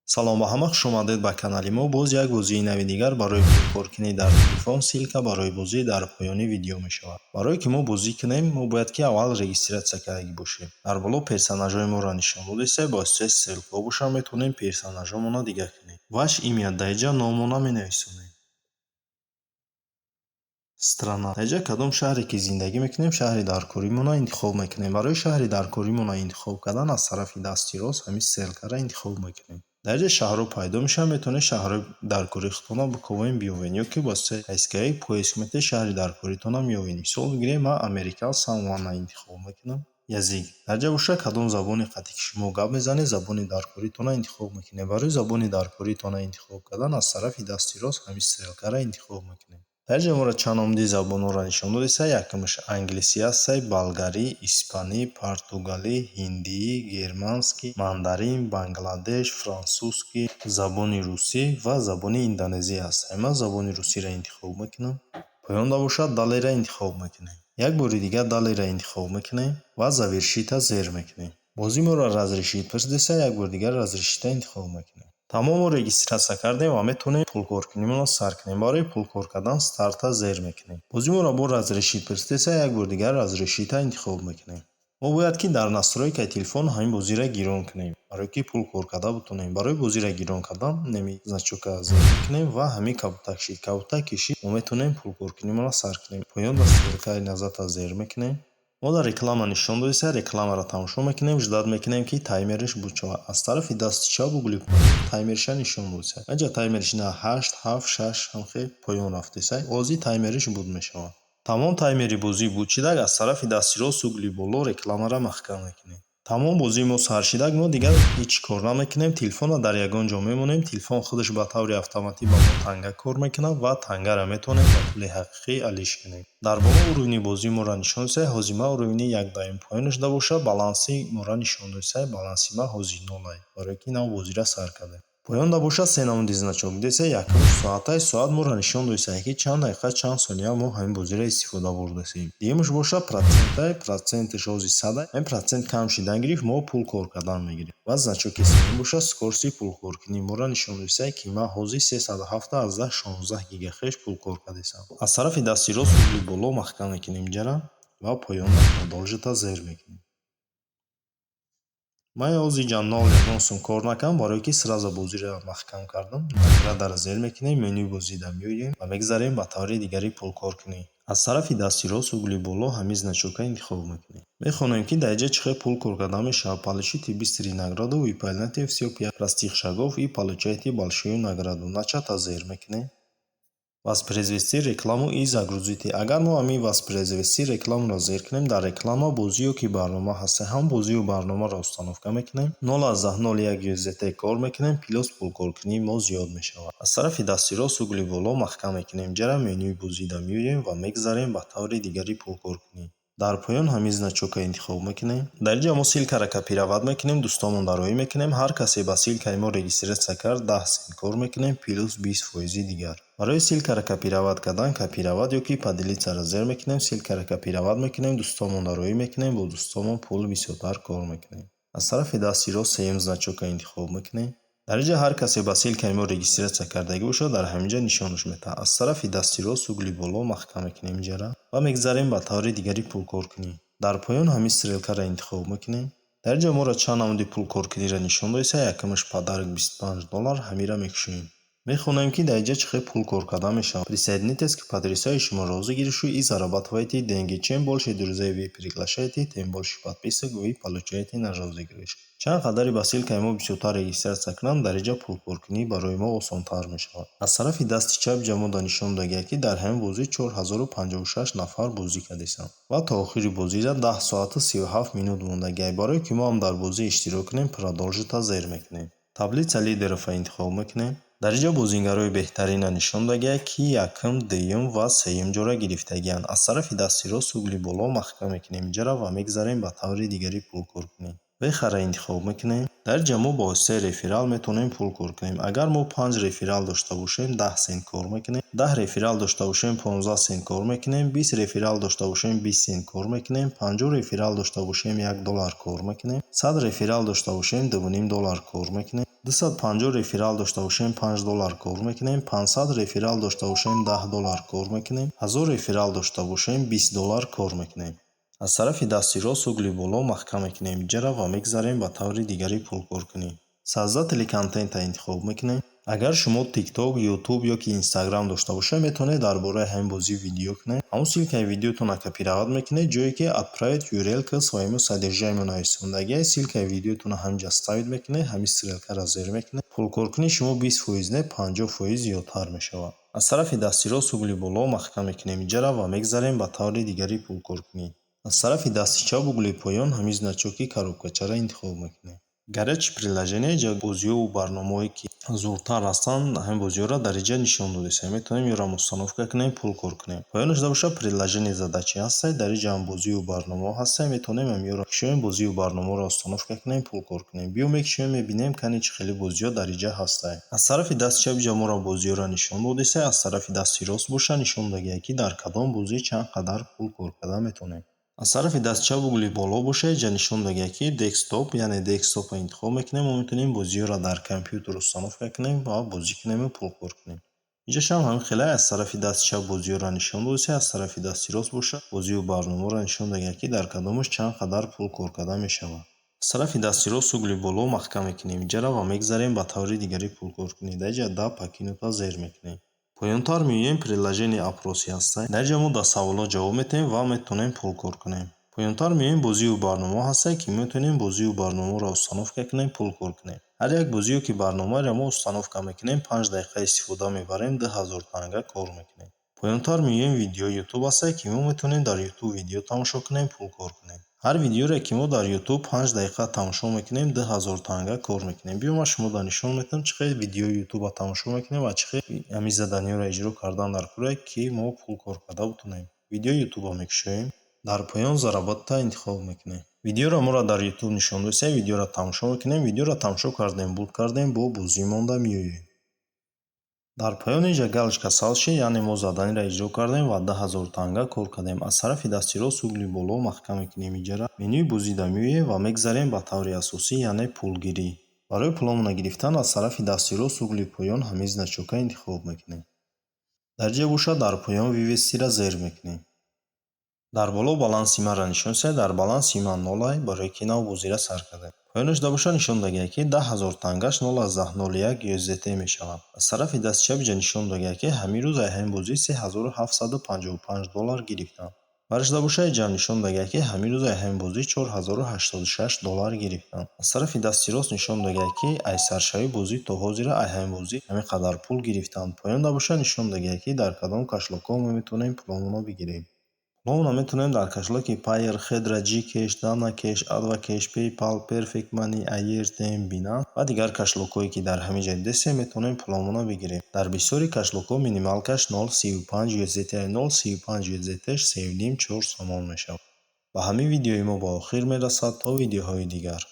Салом ба ҳама, хушомадед ба канали мо. Боз як бозии нави дигар барои пулкоркунӣ дар телефон. Ссылка барои бозӣ дар поёни видео мешавад. Барое ки мо бозӣ кунем, мо бояд ки аввал регистрация кардагӣ бошем. Дар боло персонажҳои моро нишон додеста, бо воситаи стрелкаҳо боша метавонем персонажҳомонро дигар кунем. Ваше имя, дар инҷа номона менависонем. Страна, дар инҷа кадом шаҳре ки зиндагӣ мекунем, шаҳри даркоримонро интихоб мекунем. Барои шаҳри даркоримонро интихоб кардан аз тарафи дасти рост ҳамин стрелкаро интихоб мекунем. Дар инҷа шаҳрҳо пайдо мешаванд, метавонед шаҳрҳои даркории худтонро биковем, биёвед ё ки бо воситаи поисковик поиск метавонед, шаҳри даркоритонро меёвед. Мисол бигирем, ман Америка, Сан-Хуана интихоб мекунам. Язык, дар инҷа боша кадом забони қати ки шумо гап мезанед, забони даркоритонро интихоб мекунед. Барои забони даркоритонро интихоб кардан аз тарафи дасти рост ҳамин стрелкаро интихоб мекунем. Дар инҷа моро чанд номуди забонҳоро нишон додеста. Якумаш англисӣ ҳастай, болгарӣ, испанӣ, португалӣ, ҳиндӣ, германский, мандарин, бангладеш, французский, забони русӣ ва забони индонезӣ ҳастай. Ман забони русиро интихоб мекунам. Поёнда бошад, далееро интихоб мекунем. Як бори дигар далееро интихоб мекунем ва завершитьа зер мекунем. Бозӣ моро разрешить пурсидеста, як бори дигар разрешитьа интихоб мекунем. Тамом, мо регистрация кардем ва метавонем пулкоркунимонро сар кунем. Барои пулкор кардан старта зер мекунем. Бозӣ моро бо разрешить пурсидеста, як бори дигар разрешитьа интихоб мекунем. Мо бояд ки дар настройкаи телефон ҳамин бозиро гирон кунем, барое ки пул кор карда бутонем. Барои бозиро гирон кардан неми значокро зер мекунем ва ҳамин кабутак шид. Кабутак ки шид, мо метавонем пулкоркунимонро сар кунем. Поёнда стрелкаи назадро зер мекунем. Мо дар реклама нишон додеста, рекламаро тамошо мекунем, ждать мекунем, ки таймериш буд шавад. Аз тарафи дасти чап угли таймерша нишон додеста. Инҷа таймериш на ҳашт, ҳафт, шаш, ҳамхел поён рафтеста. Ози таймериш буд мешавад. Тамом, таймери бозӣ буд шидак, аз тарафи дасти рост угли боло рекламаро маҳкам мекунем. Тамом, бозии мо сар шидак, мо дигар ҳеҷ кор намекунем, телефонро дар ягон ҷо мемонем, телефон худаш ба таври автоматӣ ба мо танга кор мекунад ва тангаро метавонем ба пули ҳақиқӣ алиш кунем. Дар боло уровни бозии моро нишон додисай, ҳозир ман уровни як даҳум поён шуда бошад, баланси моро нишон додисай, баланси ман ҳозир нолай, барое ки нав бозиро сар кардем. Поёнда бошад, се намуди значок дидесай. Якумаш соатай, соат моро нишон додисай, ки чанд дақиқа, чанд сония мо ҳамин бозиро истифода бурдасем. Дуюмаш бошад процентай, проценташ ҳозир 100-ай, ҳамин процент кам шидан гирифт, мо пул кор кардан мегирем. Ва значоки сеюм бошад скорости пулкоркунӣ моро нишон додисай, ки ман ҳозир 307,16 гига хеш пул кор кардесам. Аз тарафи дасти рост угли боло маҳкам мекунем инҷара ва поёнда продолжитьа зер мекунем. Ман ҳозир инҷа нол ягон сум кор накардам, барое ки сразу бозиро маҳкам кардам. Наградаро зер мекунем, менюи бозида меоем ва мегзарем ба таври дигари пулкоркунӣ. Аз тарафи дасти рост угли боло ҳамин значокро интихоб мекунем. Мехонем, ки дар инҷа чӣ хел пул кор карда мешавад. Получите быстрые награду, выполняйте всего пять простых шагов и получайте большую награду. Начатьа зер мекунем. Воспроизвести рекламу и загрузите. Агар мо ҳамин воспроизвести рекламуро зер кунем, дар реклама бозӣ ё ки барнома ҳаста, ҳам бозию барномаро установка мекунем, 0,01 USDT кор мекунем, плюс пулкоркунии мо зиёд мешавад. Аз тарафи дасти рост угли боло маҳкам мекунем. Инҷара менюи бозида меоем ва мегзарем ба таври дигари пулкоркунӣ. Дар поён ҳамин значокро интихоб мекунем. Дар инҷа мо ссылкаро копировать мекунем, дӯстонмон роӣ мекунем. Ҳар касе ба ссылкаи мо регистрация кард, 10 цент кор мекунем, плюс 20 фоизи дигар. Барои ссылкаро копировать кардан копировать ё ки поделитьсяро зер мекунем, ссылкаро копировать мекунем, дӯстонмон роӣ мекунем, бо дӯстонмон пул бисёртар кор мекунем. Аз тарафи дасти рост сеюм значокро интихоб мекунем. Дар инҷа ҳар касе ба ссылкаи мо регистрация кардагӣ бошад, дар ҳамин ҷо нишонаш медиҳад. Аз тарафи дасти рост угли боло маҳкам мекунем инҷара ва мегзарем ба таври дигари пулкоркунӣ. Дар поён ҳамин стрелкаро интихоб мекунем. Дар инҷа моро чанд намуди пулкоркуниро нишон додиста. Якумаш подарок 25 доллар, ҳамира мекушоем. Мехонем, ки дар инҷа чӣ хел пул кор карда мешавад. Присоединитесь к потрясающему розыгрышу и зарабатывайте деньги. Чем больше друзей вы приглашаете, тем больше подписок вы получаете на розыгрыш. Чанд қадаре ба ссылкаи мо бисёртар регистрация кунанд, дар инҷа пулкоркунӣ барои мо осонтар мешавад. Аз тарафи дасти чап ҷа мо нишон додагият, ки дар ҳамин бозӣ 4056 нафар бозӣ кардесанд ва то охири бозиро 10 соату 37 минут мондагият. Барое ки мо ҳам дар бозӣ иштирок кунем, продолжитьа зер мекунем. Таблица лидеровро интихоб мекунем. Дар инҷо бозингарои беҳтаринро нишон додагият, ки якум, дуюм ва сеюм ҷоро гирифтагианд. Аз тарафи дасти рост угли боло маҳкам мекунем инҷаро ва мегзарем ба таври дигари пулкоркунӣ. Вехаро интихоб мекунем. Дар инҷа мо бо воситаи реферал метавонем пул кор кунем. Агар мо панҷ реферал дошта бошем, 10 сент кор мекунем, 10 реферал дошта бошем, 15 сент кор мекунем, 20 реферал дошта бошем, 20 сент кор мекунем, 50 реферал дошта бошем, 1 доллар кор мекунем, 100 реферал дошта бошем, 2,5 доллар кор мекунем. 250 реферал дошта бошем, 5 доллар кор мекунем, 500 реферал дошта бошем, 10 доллар кор мекунем, 1000 реферал дошта бошем, 20 доллар кор мекунем. Аз тарафи дасти рост угли боло маҳкам мекунем иҷара ва мегзарем ба таври дигари пулкоркунӣ. Создатели контента интихоб мекунем. Агар шумо ТикТок, Ютуб ё ки Инстаграм дошта бошед, метавонед дар бораи ҳамин бозӣ видео кунед. Ҳамон ссылкаи видеотонро копировать мекунед, ҷое ки «Отправить URL к своему содержанию» нависондагиаст, ссылкаи видеотонро ҳаминҷа ставить мекунед, ҳамин стрелкаро зер мекунед. Пулкоркунии шумо 20% не, 50% зиёдтар мешавад. Аз тарафи дасти рост угли боло маҳкам мекунем иҷара ва мегзарем ба таври дигари пулкоркунӣ. Аз тарафи дасти чап угли поён ҳамин значоки коробкачаро интихоб мекунем. Горячее приложение ҷа бозиҳову барномаҳое, ки зудтар ҳастанд, ҳамин бозиҳоро дар инҷа нишон додааст. Метавонем ёро установка кунем, пул кор кунем. Поёнаш бошад, приложение задачи ҳастад. Дар инҷа ҳам бозиву барномаҳо ҳастанд. Метавонем ҳаминҳоро кушоем, бозиву барномаҳоро установка кунем, пул кор кунем. Биё, мекушоем, мебинем, кани чӣ хели бозиҳо дар инҷа ҳастанд. Аз тарафи дасти чап инҷа моро бозиҳоро нишон додааст, аз тарафи дасти рост боша, нишон додагист, ки дар кадом бозӣ чанд қадар пул кор карда метавонем. Аз тарафи дасти чап угли боло боша, инҷа нишон додагист, ки десктоп, яъне десктопро интихоб мекунем. Мо метавонем бозиҳоро дар компютер установка кунем ва бозӣ кунему пул кор кунем. Инҷашам ҳамин хела, аз тарафи дасти чап бозиҳоро нишон додааст, аз тарафи дасти рост боша, бозиву барномаҳоро нишон додагист, ки дар кадомаш чанд қадар пул кор карда мешавад. Аз тарафи дасти рост угли боло маҳкам мекунем иҷара ва мегзарем ба таври дигари пулкоркунӣ. Дар инҷа «Да, покинуть» зер мекунем. Поёнтар меоем, приложение опросы ҳастанд. Дар инҷа мо дар саволҳо ҷавоб медиҳем ва метавонем пул кор кунем. Поёнтар меоем, бозиву барномаҳо ҳастанд, ки метавонем бозиву барномаҳоро установка кунем, пул кор кунем. Ҳар як бозиё ки барномаеро мо установка мекунем, 5 дақиқа истифода мебарем, 2000 танга кор мекунем. Поёнтар меоем, видеои Ютуб ҳастанд, ки мо метавонем дар Ютуб видео тамошо кунем, пул кор кунем. Ҳар видеоре, ки мо дар Ютуб 5 дақиқа тамошо мекунем, 2000 танга кор мекунем. Биё, ман шуморо нишон медиҳам, чӣ хел видеои Ютубро тамошо мекунем ва чӣ хел ҳамин заданиҳоро иҷро кардан дар кӯре, ки мо пул кор карда бутонем. Видеои Ютубро мекушоем. Дар поён «Заработать» интихоб мекунем. Видеоро моро дар Ютуб нишон додааст, видеоро тамошо мекунем. Видеоро тамошо кардем, буд кардем, бо бозӣ монда меоем. Дар поён инҷа галочка сабз шид, яъне мо заданиро иҷро кардем ва 10 000 танга кор кардем. Аз тарафи дасти рост угли боло маҳкам мекунем иҷара. Менюи бозида меоем ва мегзарем ба таври асосӣ, яъне пулгирӣ. Барои пуломона гирифтан аз тарафи дасти рост угли поён ҳамин значока интихоб мекунем. Дар ҷа бошад, дар поён «Вывести»-ра зер мекунем. Дар боло баланси маро нишон диҳад, дар баланси ман нолай, барое ки нав бозиро сар кардем. Поёнаш бошад, нишон додагист, ки 10 000 тангаш 0,01 USDT мешавад. Аз тарафи дасти чап инҷа нишон додагист, ки ҳамин рӯз аз ҳамин бозӣ 3755 доллар гирифтам. Барашда бошад, инҷа нишон додагист, ки ҳамин рӯз аз ҳамин бозӣ 4086 доллар гирифтам. Аз тарафи дасти рост нишон додагист, ки аз саршавии бозӣ то ҳозира аз ҳамин бозӣ ҳамин қадар пул гирифтам. Поёнда бошад, нишон додагист, ки дар кадом кошелёкҳо мо метавонем пуломонро бигирем. Пуломонро метавонем дар кошелёки Payeer, Хедра, Gcash, Dana Cash, Adva Cash, PayPal, Perfect Money, Airtm, Binance ва дигар кошелёкҳое, ки дар ҳамин ҷо дидастем, метавонем пуломонро бигирем. Дар бисёри кошелёкҳо минималкаш 0,35 USDT, 0,35 USDT 3,5-4 сомон мешавад. Ба ҳамин видеои мо ба охир мерасад. То видеоҳои дигар.